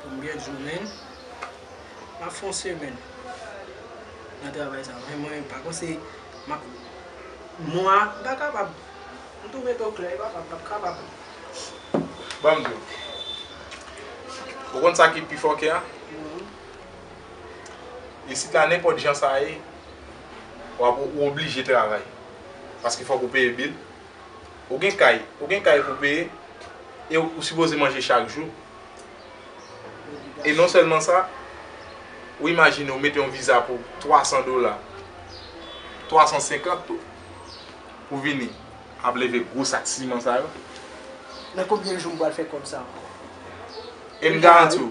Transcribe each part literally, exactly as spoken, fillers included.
Konbyen jou, menn? M ap fè yon semèn nan travay sa. Men mwen, pa konse, m ap, mwa, m pa kapab. M tou mete w klè, papa, m p ap kapab. Ban m di w. Ou konn sa ki pi fòkè a? Isit la, nenpòt jan sa ye, w ap, ou oblije travay. Paske fòk ou peye bil. Ou gen kay, ou gen kay pou peye, e ou, ou sipoze manje chak jou. E non sèlman sa, ou imajine ou mete yon viza pou twa san dola, twa san senkant tou, pou vini ap leve gwo sak siman sa yo. Nan konbyen jou m pral fè kòb sa ankò? E m garanti w,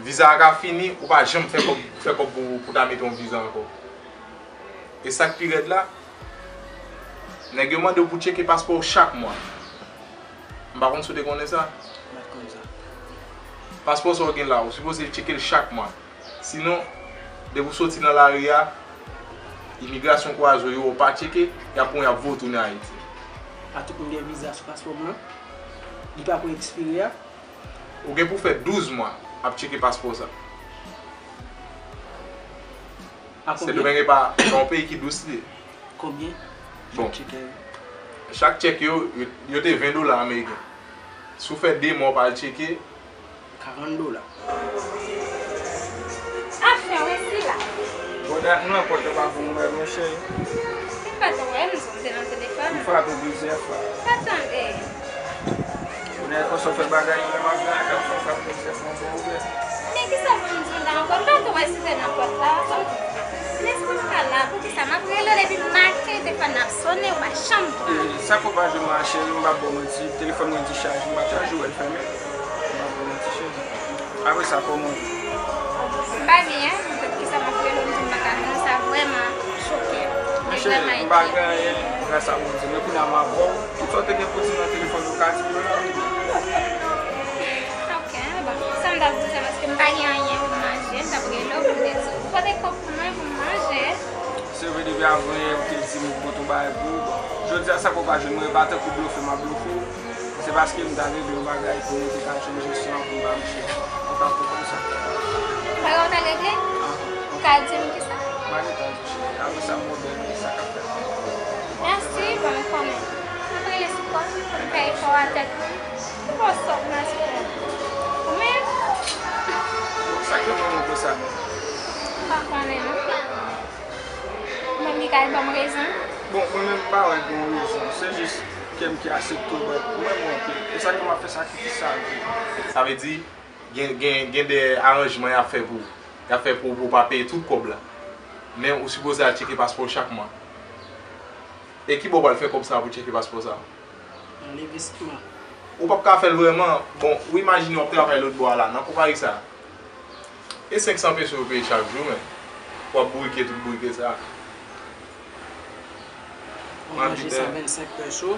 viza a ka fini, ou pa janm fè kòb, fè kòb pou, pou ta mete yon viza ankò. E sa k pi rèd la, nèg yo mande w pou tcheke paspò w chak mwa. M pa konn si w te konnen sa. M pa t konn sa. Paspò sa w gen la, ou sipoze tcheke l chak mwa. Sinon, depi w soti nan lari a, imigrasyon kwaze w yo, w pa tcheke, y ap pran w, y ap voye w tounen Ayiti. Pa tout moun gen viza sou paspò m nan. Li pa pou ekspire a. Ou gen pou fè douz mwa ap tcheke paspò sa. A konbyen? Sendomeng e pa, se pa yon peyi ki dous li ye. Konbyen? Bon. Chak tchèk yo, yo, yo te ven dola ameriken. Si w fè de mwa w pa al tcheke, karant dola. Afè w isi la. Bon, dat nou nan pòt la pa pou mwen, monchè. Se pa tou wè m di w m te nan telefòn. M frape plizyè fwa. Pa tande. Ou nèg konsa w fè bagay yo lè m ap nan kay, m frape plizyè fwa, m fè ouvè. Men kisa pou m di w la ankò? M pa tou wè si w te nan pòt la. Lespri m pa la, poukisa m ap rele w depi maten, telefòn nan ap sonnen, ou pa janm pran. E, sa k ou pa jwenn mwen, cheri, m p ap ba w manti, telefòn mwen dichaj, m pa t chanje w, l fèmen. M p ap ba w manti, cheri. Apre sa, kòman w ye? M pa byen, poutèt kisa m ap rele w, m di m pa ka jwenn ou, sa vrèman choke m. Li vrèman enkyete. Monchè, m pa gen anyen, gras a Bondye. Men kounye a m avè w, tout sa w te gen pou di nan telefòn, ou ka di m yo la. Ok, bon, sa m t ap di w, se paske m pa gen anyen pou m manje, m t ap rele w pou m te di w pote kòb pou mwen pou m manje. Se vre, depi avanyè ou te di m ou pot yon bagay pou ou. Bon, jodi a sa k ou pa jwenn mwen, e pa tankou blofe m ap blofe w. Se paske m ta regle yon bagay pou nou te ka jwenn jesyon an pou m ba misye. Ou pa konprann sa. Bagay ou ta regle? Ou ka di m kisa? M pa gen tan di w, cheri. Apre sa, m wè bèl sa k ap fèt. Mèsi, bon, m konnen. M ap rele sou kò m, m fè efò a tèt mwen. Ou pa sòt nan sou kò m. Ou menm? Sa k fè mwen konsa menm? M pa konnen, non. Ou menm ki ka ban m rezon? Bon, mwen menm m pa wè gen yon rezon. Se jis kè m ki aksepte w, but mwen renmen w anpil. E sa k fè m ap fè sakrifis sa a anpil. Sa vle di, gen, gen, gen de aranjman y ap fè pou ou. Y ap fè pou, pou w pa peye tout kòb la. Men ou sipoze al tcheke paspò w chak mwa. E kibò w pral fè kòb sa a pou tcheke paspò sa a? Nan envestiman. Ou p ap ka fè l vrèman. Bon, ou imajine w ap travay lòt bò a la, nan konpayi sa a. E senk san peso yo peye chak jou, men. W ap bourike tout bourike sa a. Yon manje san vennsenk peso.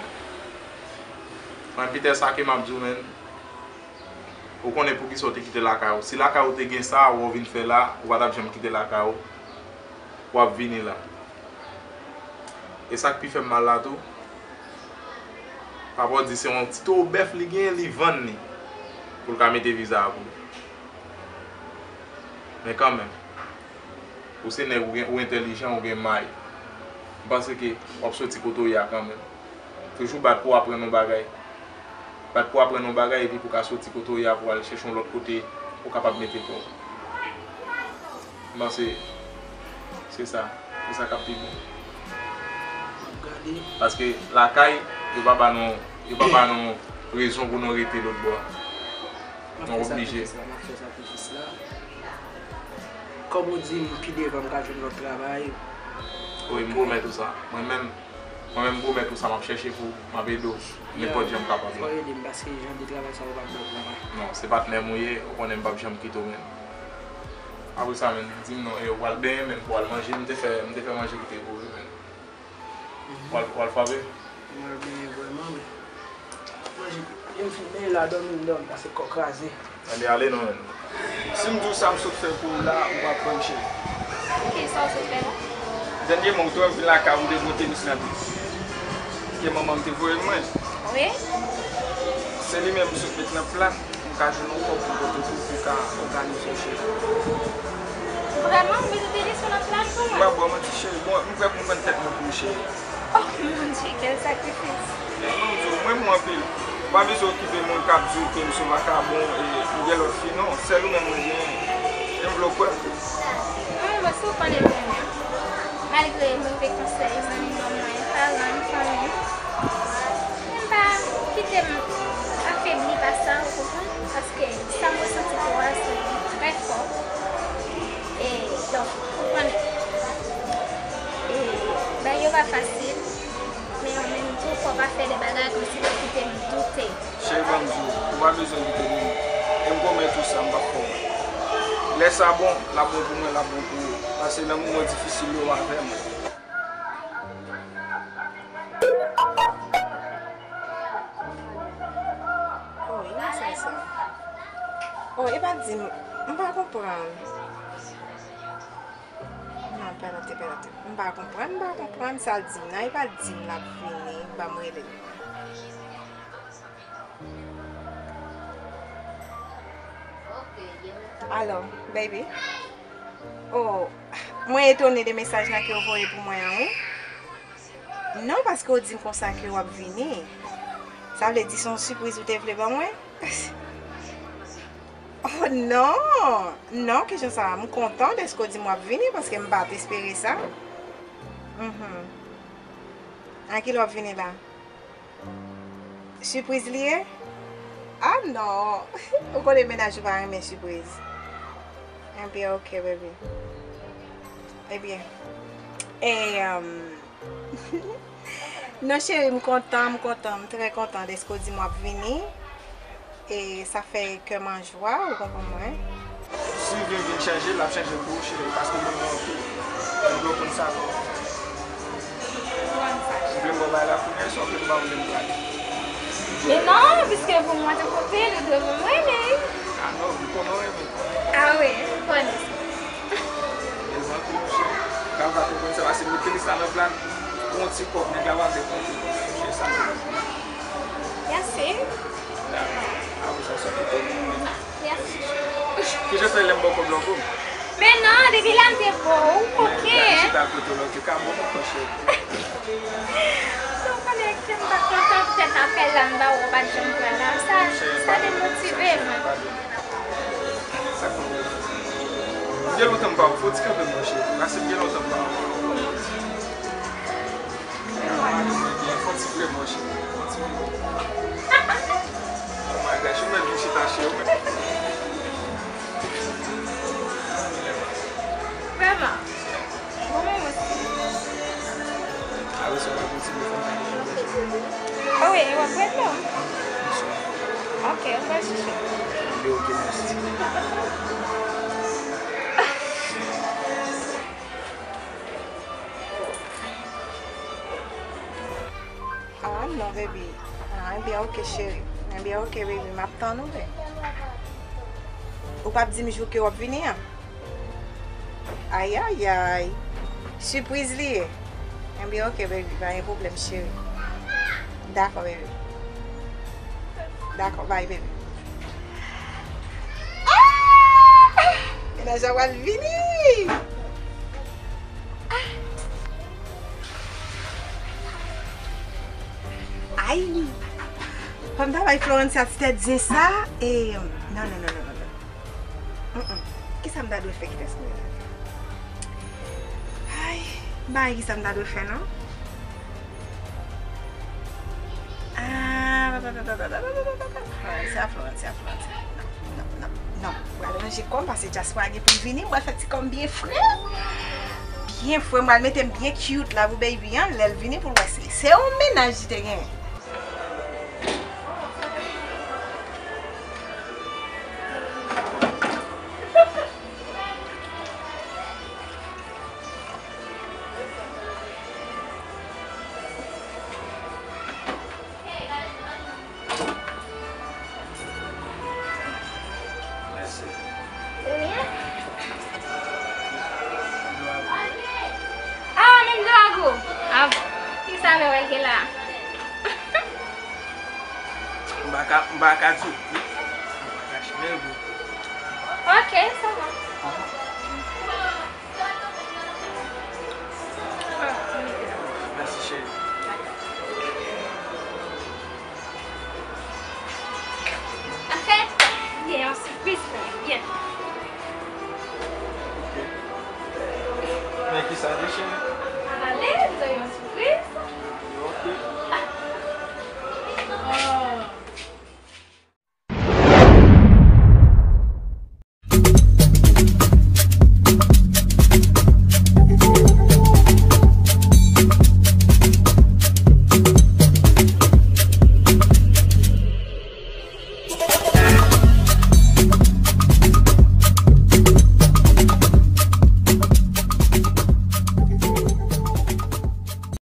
Mwen, Peter, sa ke m ap di w, men. Ou konnen poukisa w te kite lakay ou. Si lakay ou te gen sa, w vin fè la, ou pa t ap janm kite lakay ou. W ap vini la. E sa k pi fè m mal la tou, papa w di se yon ti towo bèf li genyen, li vann li pou l ka mete viza a pou ou. Men kanmenm, ou se nèg, ou gen, ou entèlijan, ou gen may. M panse ke w ap soti kote w ye a kanmenm. Toujou bat pou w aprann yon bagay. Bat pou w aprann yon bagay epi pou w ka soti kote w ye a pou w al chèche yon lòt kote ou kapab mete kò w. M panse se sa. Se sa k ap pi bon. M ap gade. Paske lakay, yo pa ba nou, yo pa ba nou rezon pou nou rete lòt bò a. Nou oblije. M ap fè sakrifis la, m ap fè sakrifis la. Kòm ou di m, pi devan m ka jwenn lòt travay. Wi, m pwomèt ou sa. Mwen menm, Mwen menm m pwomèt ou sa, m ap chèche pou w, m ap ede w nenpòt jan m kapab la. Fò w ede m paske jan de travay sa yo pa t bon pou mwen. Non, se patnè m ou ye, ou konnen m p ap janm kite w, menn. Apre sa, menn, di m non, e, ou pral benyen, menn, pou w al manje, m te fè, m te fè manje kite pou ou, menn. Ou al, ou al frape? Mwen al benyen vrèman, men manje, lè m fin benyen la, dòmi m dòmi, paske kò kraze. Ale, ale non, menn. Si m di w sa m sot fè pou ou la, ou p ap kwè m, cheri. Kisa w sot fè la? Dènyèman, ou te wè m vin lakay ou, m te pran tenis nan pye ke manman m te voye m mwen. Wi. Se li menm m sot met nan plat. M ka jwenn yon kòb pou pote pou, pou ka òganize w, cheri. Vrèman, ou mete tenis ou nan plat pou mwen? M pa ba w manti, cheri. Bon, m prè pou m vann tèt mwen pou ou, cheri. Oh, mon Dieu, quel sacrifice! Mwen, m di w, mwen, mwen anpil. Ou pa bezwen okipe moun k ap di w ke m se yon vakabon e m gen lòt fi, non. Sèl ou menm mwen genyen. E m vle w kwè m. Mwen, mwen, si w konnen mwen menm. Malgre move konsèy zanmi ban mwen, paran m, fanmi m, men m pa kite m afebli pa sa, ou konprann? Paske sa m resanti pou ou a se trè fò. E, donk, ou konprann, e, bagay yo pa fasil, men an menm tan, fò w pa fè de bagay kòmsi w ap kite m doute. Cheri, ban m di w, ou pa bezwen doute de mwen. E m pwomèt ou sa, m p ap fè w mal. Lè sa bon, l ap bon pou mwen, l ap bon pou ou. Pase nan moman difisil yo avè mwen. Oh, e mesaj sa. Oh, e pa di m, m pa konprann. Non, pa note, pa note. M pa konprann, m pa konprann sa l di m nan. E pa di m l ap vini, ban m rele l. Alo, baby. Oh, mwen etone de mesaj la ke w voye pou mwen an, wi. Non, paske w di m konsa ke w ap vini. Sa vle di se yon sipriz ou te vle ban mwen? Oh, non! Non, kijan sa? M kontan dèske w di m w ap vini, paske m pa t espere sa. Mhm. A kilè w ap vini la? Sipriz li ye? Ah non! Ou konnen mennaj ou pa renmen sipriz. Ebyen, ok, baby. Ebyen, e, um, non, cheri, m kontan, m kontan, m trè kontan dèske w di m w ap vini. E sa fè kè m an jwa, ou konprann mwen? Si l vle vin chanje, l ap chanje pou ou, cheri, paske m renmen w anpil. M vle w konn sa tou. Ou konn sa, cheri. M vle m ba w bagay la kounye a, sa w vle m ba w, lè m prale. Men non, piske pou mwen te kote, li dwe renmen. Ah non, m konnen w renmen. Ah wi, m konnen sa. Mezanmi, cheri. Gad w pa konprann sa, pase m met tenis la nan plat, yon ti kòb, nèg la pa vle konte. Se sa m vle. Merci. Apre sa, sa ki te. Merci. Kijan fè lè m ba w kòb la ankò? Men non, depi la m te ba w, ok. Chita kote w la, ou te ka ba m ankò, cheri. Ou konnen ke m pa t kontan poutèt apèl la m ba w, ou pa t janm pran la. Sa, sa demotive m. Sa k fè w? M gen lontan m pa wè w, fò w ti kanpe m, monchè. Pase m gen lontan m pa wè w. Fò w ti vle, monchè. Fò w ti vle. Oh my gosh, ou mèt vin chita, cheri, ou mèt. Vrèman. Bon, men mwen si. A wi, se pa posib, fò m gade jan. Oh wi, w ap ret non? Ok, ou pral chèche. Anben, ok, mèsi. Ah non, baby. Ah, enben, ok, cheri. Enben, ok, baby, m ap tann ou, wi. Ou p ap di m jou ke w ap vini an? Ayayay. Sipriz li ye. Enben, ok, baby, pa gen pwoblèm, cheri. Dakò, baby. Dakò, bye, baby. Ah! Mennaj la pral vini! Ah! Ay! Fò m ta bay Florencia ti tèt zen sa. E, non, non, non, non, non, non. Mm, mm. Kisa m ta dwe fè ki fè sa? Ay, bay kisa m ta dwe fè, non? Ah, Florencia, Florencia, Florencia. Non, non, non, non. Mwen al ranje kò m, pase dyaspora gen pou l vini, mwen fè ti kò m byen fre. Byen fre, m pral mete m byen cute la pou baby an, lè l vini pou l wè se, se yon mennaj li te genyen. Mèsi. Ah, menm dlo a gou. Ah, ki sa mwen wè l gen la? M pa ka, m pa ka di w. M pa ka chimen l pou. Ok, sa va.